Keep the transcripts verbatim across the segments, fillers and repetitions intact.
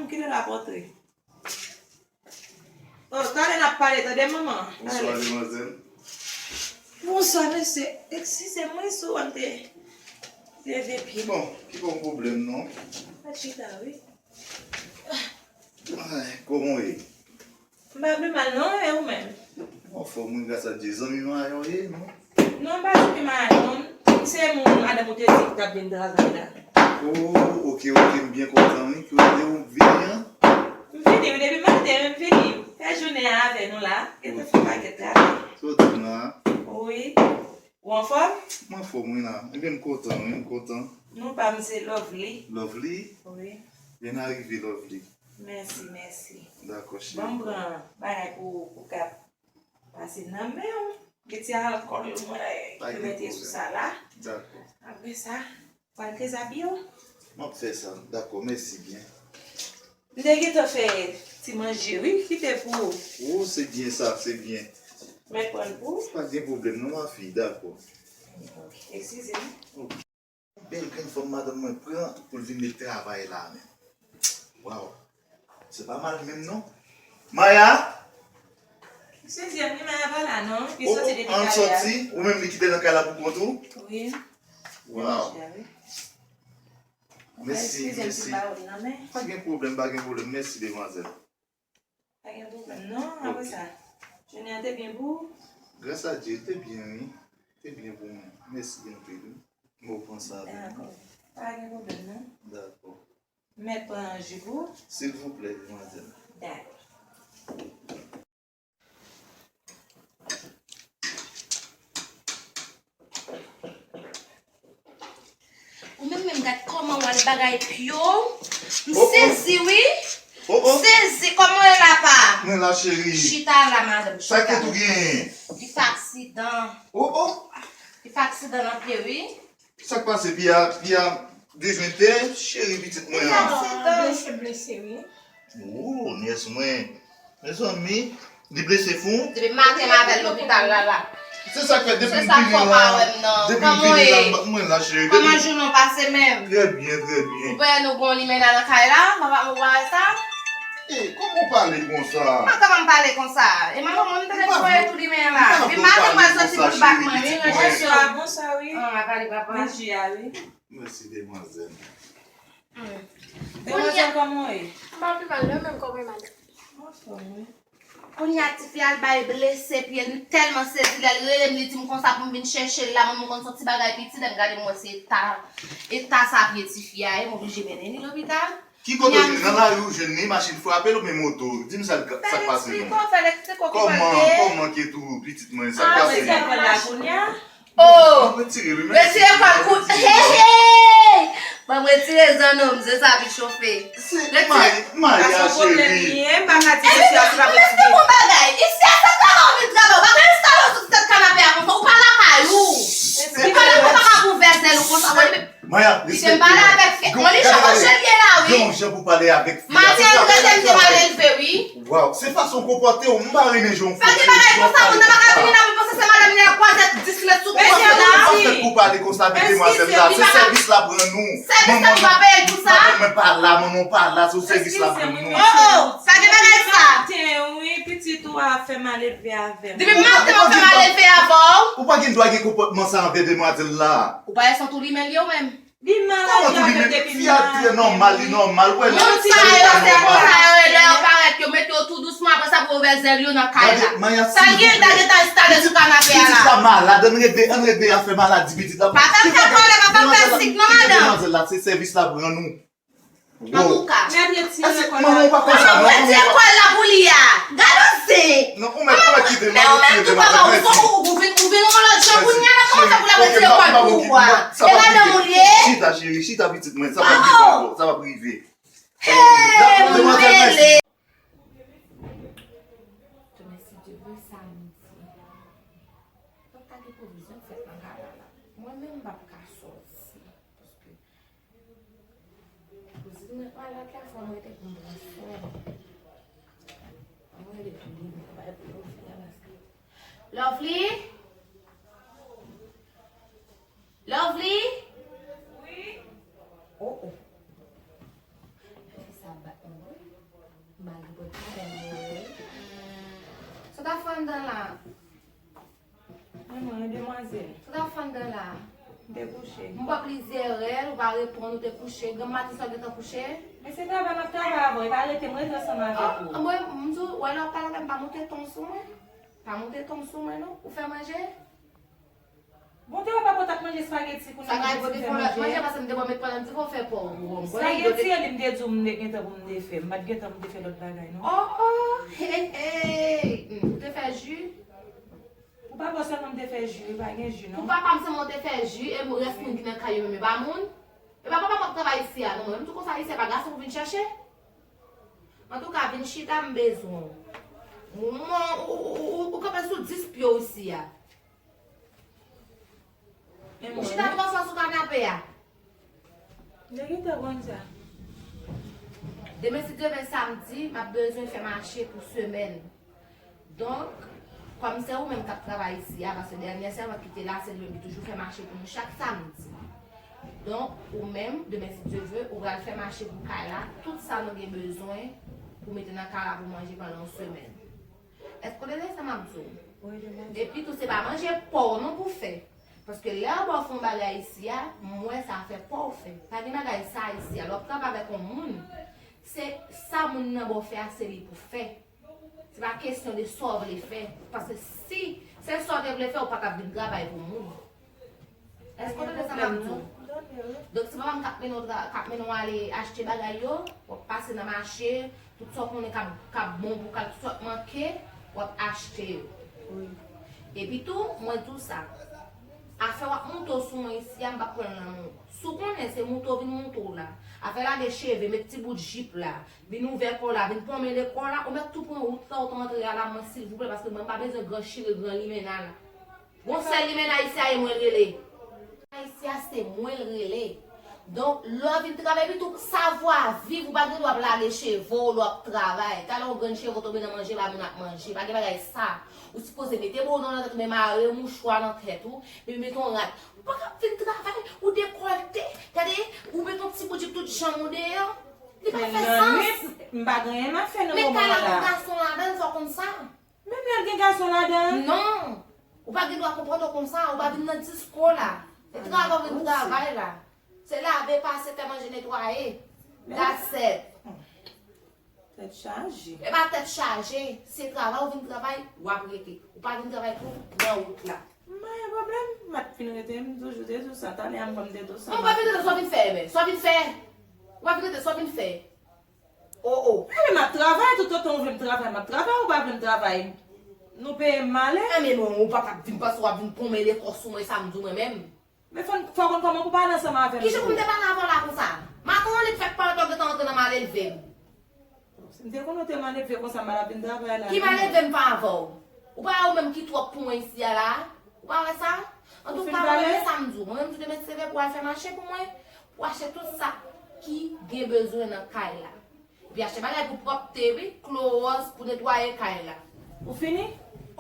Kilè l ap antre? Oh, talè n ap pale, tande manman. Bonswa, demwazèl. Bonswa, mesye. Eskize m, wi, si w wè m te leve pye m. Bon, ki pa yon pwoblèm, non. Pa chita, wi. Ay, kòman w ye? M pa pi mal, non, e ou menm? Mwen anfòm, wi, gras a Dye. Zanmi Maya w ye, non? Non, m pa zanmi Maya, non. Se moun madanm ou te di ki t ap vin travay la. Oh, ok, ok, m byen kontan, wi, ke w te vini an. M vini, wi, depi maten, m vini. Fè jounen an avè nou la. Gentan fè pakèt travay. Sa w di m la? Wi. Ou anfòm? Mwen anfòm, wi, la. Ebyen, m kontan, wi, m kontan. Non pa m se Lovely. Lovely? Wi. Byen arive, Lovely. Mèsi, mèsi. Dakò, cheri. Ban m pran bagay pou, pou k ap pase nan men w. Gen ti alkòl mwen mete sou sa la. Dakò. Apre sa, pral dezabiye w. M ap fè sa. Dakò, mèsi byen. M te gentan fè ti manje, wi, kite pou ou. Oh, se byen sa, se byen. Mèt pran l pou ou. Pa gen pwoblèm, non, mafi, dakò. Ok, eskize m. Ok. Bèl grenn fanm madanm mwen pran pou l vin met travay la, men. Waw. Se pa mal menm, non. Maya! Sezi, men Maya pa la, non. Li soti depi talè a. Ou menm li kite nan kay la pou kont ou? Wi. Waw. Mèsi, mèsi. Pa gen pwoblèm, pa gen pwoblèm. Mèsi, demwazèl. Pa gen pwoblèm, non. Apre sa, jounen an te byen pou ou? Gras a Dye, te byen, wi. Te byen pou mwen. Mèsi anpil, wi. Mwen pran sa avè mwen. Dakò. Pa gen pwoblèm, non. Dakò. Mèt pran yon ji pou ou? Silvouplè, demwazèl. Dakò. Ou menm menm, gad kòman w al bagay pye w. M sezi, wi. M sezi, kòman w ye la, pa? Mwen la, cheri. Chita la, madanm, chita. Sa k ou genyen? Li fè aksidan. Oh, oh. Li fè aksidan nan pye, wi. Sa k pase, pye a, pye a dejwenn tè, cheri pitit mwen an? Li blese, blese, wi. Oh, nyès mwen. Mezanmi, li blese fon? Depi maten m avè l lopital la, la. Se sa k fè depi m vini la, depi m vini la, mwen la, cheri. Kòman jounen w pase menm? Trè byen, trè byen. Ou pa wè nou gon limena nan kay la? Papa, ou pa wè sa? Ey, kòman w pale konsa? Mwen kòman m pale konsa? E manman mwen m te dwe voye tou limen la. Epi maten mwen soti pou l bat mwen, wi, nan jiswa. Bonswa, bonswa, wi. An, a pale papa. Mwen ji a, wi. Mèsi, demwazèl. Demwazèl, kòman w ye? M pa pi mal, non, menm kòman w ye, madanm? Anfòm, wi. Kounye a, tifi a al bay blese pye l, m tèlman sezi lè l rele m, li di m konsa pou m vin chèche l la, mwen menm m konn se yon ti bagay piti, lè m gade m wè se eta, eta sa pye tifi a ye, m oblije mennen li lopital. Ki kote w jwenn li? Nan lari w jwenn li, machin frape l oubyen moto? Di m sa, sa k pase non. Fè l eksplike w, fè l eksplike w ki kote. Kòman, kòman ke tou pitit mwen, sa k pase non? Oh! Retire kòl kout. Hey, hey! Ban m retire zanno m, se sa pi chofe. Maya, cheri. Epi, epi, epi, yon bagay. Isi a, se kòman w vin travay? Ou pa ka enstale w sou ti tèt kanape a konsa. Ou pa lakay ou. Ou pa lakay ou, pa ka ouvè zèl ou konsa. Maya, kite m pale avèk fi a. Mwen li jan manje l ye la, wi. Gen yon jan pou pale avèk fi a. Maten an, rete m te mal elve, wi. Waw, se fason w konpòte w, m pa renmen jan w fè. Pa gen bagay konsa, moun nan pa ka vini la pou l panse se madanm li a kwaze dis mèt sou kò la. Ou pa fèt pou pale konsa avèk demwazèl la. Se sèvis l ap rann ou. Sèvis la, ou pa peye l pou sa? Manman mwen pa la, manman w pa la, se yon sèvis l ap rann nou. Oh, oh, pa gen bagay sa. Maten, wi, pitit ou a fè mal elve avè m. Depi maten, ou fè mal elve avè w. Ou pa gen dwa gen konpòtman sa anvè demwazèl la. Ou pa wè se yon tou limen l ye ou menm? Li malad, li avè depi maten. Fi a trè nòmal, li nòmal. Wè, moun sa yo, se moun sa yo ye, lè yo parèt, yo mete yo tou dousman, apre sa pou yo ouvè zèl yo nan kay la. Sa l gen, l ta gentan enstale sou kanape a la. Pitit la malad, ann rete, ann rete afè maladi pitit la. Pa fè m fè kòlè, pa fè m fè sik non, madanm. Demwazèl la, se sèvis l ap rann ou. Antouka. Mèt retire kòl la. Mèt retire kòl la pou li a. Gade w zen. Non, ou mèt, ou mèt kite m, mèt retire m. Ou vin, ou vin yon lòt jan kounye a la, kòman fè pou l ap retire kòl pou ou a? E madanm ou l ye? Chita, cheri, chita, pitit mwen, sa p ap rive ankò, sa p ap rive. Hey, m rele. Demen si Dye vle samdi. Fòk ta gen pwovizyon fèt nan kay la. Mwen menm m p ap ka sòti. Paske kouzin mwen malad la, fò m rete pou m pran swen. Fò m rele pou li, mwen bay pou Lovely a paske. Lovely? Lovely? Wi. Oh, oh. Fi sa bat mwen, wi. Anndan la. Men mwen, demwazèl. Sa w t ap fè anndan la? M te kouche. M ba w plizyè rèl, ou pa reponn, ou te kouche. Granm maten sa w gentan kouche? Men se travay m ap travay avè w, e pa rete m rete ansanm avèk ou. Mwen, m di w, wè lè w ap pale avè m, pa moute ton sou mwen. Pa moute ton sou mwen, non. Ou fè manje? Bon, te wè papa w t ap manje espageti kounye a. Sa gade pou te fè lòt manje, paske m te ba w met pandan m di fò w fè pò ou. Espageti an li m te di w m te gentan pou m te fè. M pa t gentan pou m te fè lòt bagay, non. Oh, oh, hey, hey. Ou te fè ji? Pou papa w sèlman m te fè ji, wi, pa gen ji, non. Pou papa m sèlman w te fè ji, e rès moun ki nan kay yo menm, e pa moun? E pa papa m ap travay isi a, non, mwen menm tou konsa isi a, pa gason pou vin chache. Antouka, vin chita, m bezwen w. Ou, ou, ou, ou, ou kanpe sou dis pye w isi a. Ou chita twa fwa sou kanape a. Nèg ite konn sa. Demen, si Dye vle, samdi, m ap bezwen fè mache pou semèn. Donk, kòm se ou menm k ap travay isi a, paske dènye sè m ap kite la, se li menm ki toujou fè mache pou nou chak samdi. Donk, ou menm, demen, si Dye vle, ou pral fè mache pou kay la, tout sa nou gen bezwen pou mete nan kay la pou manje pandan yon semèn. Èske w tande sa m ap di w? Epi tou, se pa manje pa w non pou fè. Paske lè yo ba w fè yon bagay isi a, m wè sa fè pa w fè. Pa gen bagay sa isi a. Lè w ap travay avèk yon moun, se sa moun nan ba w fè a, se li pou fè. Se pa kesyon de sa w vle fè. Paske si se sa w te vle fè, ou pa t ap vin travay pou moun. Èske w tande sa m ap di w? Donk, se papa m k ap mennen w tra- k ap mennen w ale achte bagay yo, w ap pase nan mache, tout sa w konnen k ap, k ap bon pou kay, tout sa w manke, w ap achte yo. Epi tou, mwen di w sa, afè w ap moute w sou mwen isi a, m p ap pran l nan men w. Si w konnen se moute w vin moute w la, afè lage cheve, met ti bout jip la, vin ouvè kò w la, vin pwonmen lekòl la, ou mèt tou pran wout la w t antre a la, mwen, silvouplè, paske mwen m pa bezwen gran chire, gran limena la. Gon sèl limena isi a, e mwen l rele. Isi a, se mwen l rele. Donk, lè w vin travay, epi tou, savwa viv, ou pa gen dwa ap lage cheve w lè w ap travay. Talè yon grenn cheve w tonbe nan manje, pa moun ap manje. Pa gen bagay sa. Ou sipoze mete bouyon nan tèt ou, men mare mouchwa nan tèt ou, men mete yon rad. Ou pa ka vin travay, ou dekòlte. Gade, ou mete yon ti bout jip tout janm ou deyò. Li pa fè sans. M pa gen anyen m ap fè nan moman an la. Men kay la gon gason ladan l, fò w konn sa. Menm lè l gen gason ladan l? Non. Ou pa gen dwa konpòte w konsa, ou pa vin nan disko la. Se travay ou vin travay la. Se lave, pase, fè manje, netwaye. That's it. Tèt chaje. E pa tèt chaje, se travay ou vin travay, w ap rete. Ou pa vin travay pou nan wout la. M pa gen pwoblèm, m ap fin rete, m toujou te di w sa, talè a m kwè m te di w sa. Non, ou pa vin rete, sa w vin fè, men. Sa w vin fè. Ou pa vin rete, sa w vin fè. Oh, oh. Ebyen, m ap travay, toutotan ou vle m travay, m ap travay, ou pa vle m travay, nou peye m male. Enben non, ou pa t ap vin panse w ap vin pwonmen lekòl sou mwen, sa m di w mwen menm. Men fò, fò konn kòman pou pale ansanm avè m. Kijan pou m te pale avè w la konsa? Maten an, li fèk parèt w ap gentan antre nan malelve m. Si m te konnen w te malelve konsa, m pa t ap vin travay la. Ki malelve m fè avè w? Ou pa wè ou menm ki twòp pou mwen isi a la? Ou pa wè sa? Antouka, mwen, men sa m di w. Mwen menm, m di w demen, se vre pou w al fè mache pou mwen, pou w achte tout sa ki gen bezwen nan kay la. Epi achte bagay pou pwòpte, wi, klowòs pou netwaye kay la. Ou fini?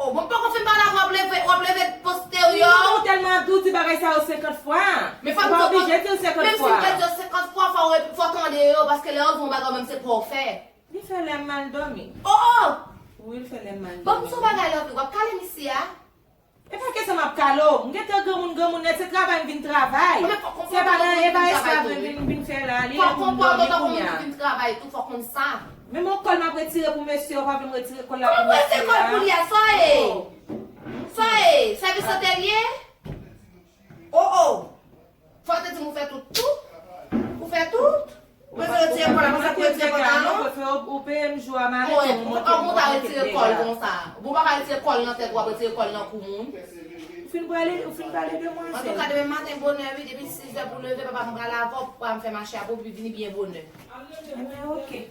Oh, bon, m poko fin pale avè w, w ap leve, w ap leve posteryè. Non, ou tèlman ap di, w di bagay sa yo senkant fwa. Men fò m di w, menm si m te di w senkant fwa, fò w, fò w tande yo, paske lè yo di w yon bagay, menm se pa w fè. Li fè lè m mal dòmi. Oh, oh! Wi, li fè lè m mal dòmi. Bon, m sou bagay la, w ap kale m isi a. E pa kesyon m ap kale w. M gentan granmoun, granmoun nèt, se travay m vin travay. Se pa nan, e pa esklav mwen vin, vin fè la. Li lè pou m dòmi kounye a. Fò konpòte w tankou moun ki vin travay tou, fò konn sa. Menm yon kòl m ap retire pou mesye a, ou pa vle m retire kòl la pou mesye a. Kòman pou retire kòl pou li a? Sa w ye? Sa w ye? Sèvis sante l ye? Oh, oh! Fò w te di m ou fè tout, tout. Ou fè tout. Ou bezwen retire kòl la, konsa pou retire pantalon? Ou peye m jou a maten, ou monte, ou monte kèk dega. Ou pa ka retire kòl nan tèt ou, w ap retire kòl nan kou moun. Ou fin pale, ou fin pale de mwen, sè. Antouka, demen maten bonè, wi, depi sis zè pou leve, papa m pral avè w, pou papa m fè mache avè w, pou vini byen bonè. Ebyen, oke.